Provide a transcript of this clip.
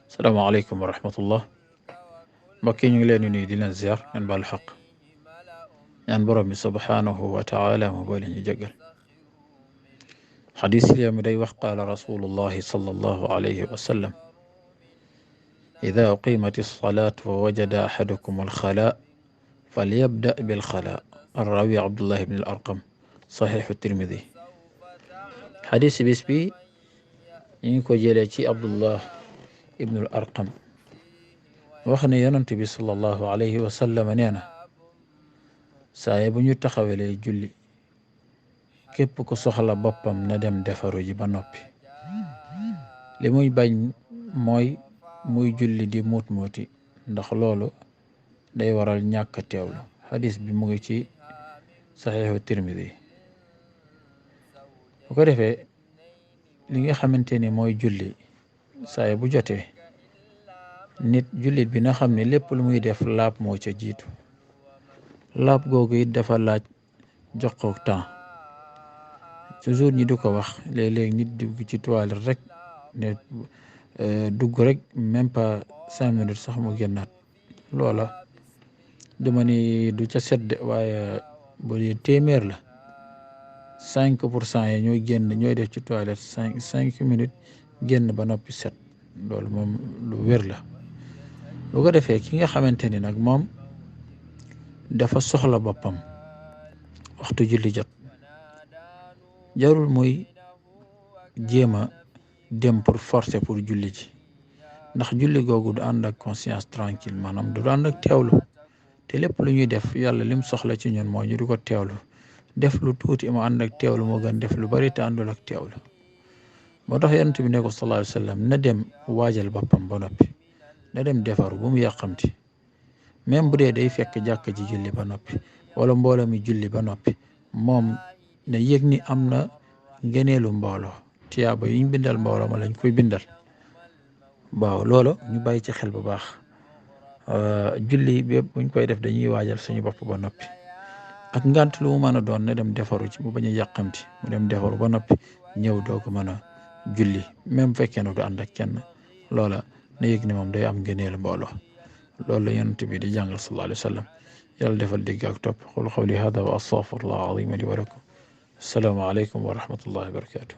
salaamaaleykum wa rahmatullah mbokk yi ñu ngi leen di nuyu di leen ziar leen baal xaq ñaan borom bi subhaanahu wa taala mu boole ñu jégal xadis li mi day wax qaala rasulullahi sallallahu alayhi wa sallam ida uqimat alsalaat wa wajada axadukum alxalaa falyabda bilxalaa arrawi abdullah ibn al arqam saxiixu tirmidi xadis bis bi ñu ngi ko jëlee ci abdullah ibn al arqam wax ne yonent bi sallallahu alayhi wa sallam nee na saaye bu ñu taxawalee julli képp ku soxla boppam na dem defaru ji ba noppi li muy bañ mooy muy julli di muut muuti ndax loolu day waral ñàkk teewlu xadis bi mu ngi ci saxiixu tirmidi bu ko defee li nga xamante ni mooy julli saaye bu jotee nit jullit bi na xam ne lépp lu muy def laab moo ca jiitu laab googu it dafa laaj jox ko temps toujours ñi du ko wax léeg-léeg nit dugg ci toilette rek ne dugg rek même pas 5 minutes sax mu génnaat loola dama ni du ca sedd waaye bu dee téeméer la 5% yi ñooy génn ñooy def ci toilette 5 minutes génn ba noppi set loolu moom lu wér la bu ko defee ki nga xamante ni nag moom dafa soxla boppam waxtu julli jot jarul muy jéem a dem pour forcer pour julli ji ndax julli googu du ànd ak conscience tranquille maanaam du ànd ak teewlu te lépp lu ñuy def yàlla lim soxla ci ñun moo ñu di ko teewlu def lu tuuti mu ànd ak teewlu moo gën def lu bari te àndul ak teewlu moo tax yonent bi ne ko sallallahu alayhi wa sallam na dem waajal boppam ba noppi na dem defaru bu mu yàqamti même bu dee day fekk jàkk ji julli ba noppi wala mbooloo mi julli ba noppi moom ne yëg ni am na ngëneelu mbooloo tiyaaba yi ñu bindal mbooloo ma lañ koy bindal waaw loolu ñu bàyyi ci xel bu baax julli bépp buñ koy def dañuy waajal suñu bopp ba noppi ak ngant lu mu mën a doon na dem defaru ci mu bañ a yàqamti mu dem defaru ba noppi ñëw doo ko mën a julli même fekkee ne du ànd ak kenn loola na yëg ne moom day am ngëneelu mbooloo loolu la yonent bi di jàngal sallallahu alayhi wa sallam yàlla defal dégg ak topp qul qawli hada wa astaghfirullah azim li wa lakum assalaamu aleykum wa rahmatullahi wa barakatuh